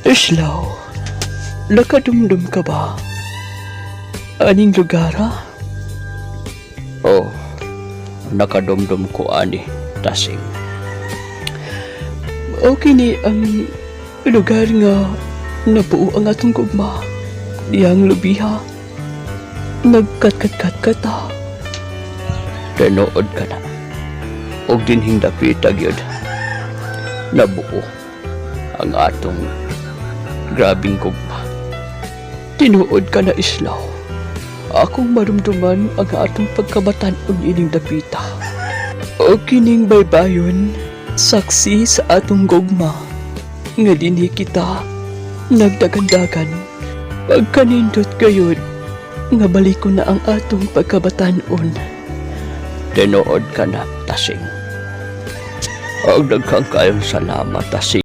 Islaw, nakadumdum ka ba? Aning lugar, ha? Oh, nakadumdum ko ani, Tasing. Okay ni ang lugar nga nabuo ang atong gugma. Diyang lubiha. Nagkat-kat-kat ta. Tinuod ka na. Og dinhing dapita gyud nabuo ang atong grabing gugma. Tinuod ka na, Islaw. Akong marumduman ang atong pagkabatan-on ining dapita. O kining baybayon, saksi sa atong gugma, nga dinhi kita nagdagandagan. Pagkanindot gayud, nga balikon na ang atong pagkabatan-on. Tinuod ka na, Tasing. Og daghang kayong salamat, Tasing.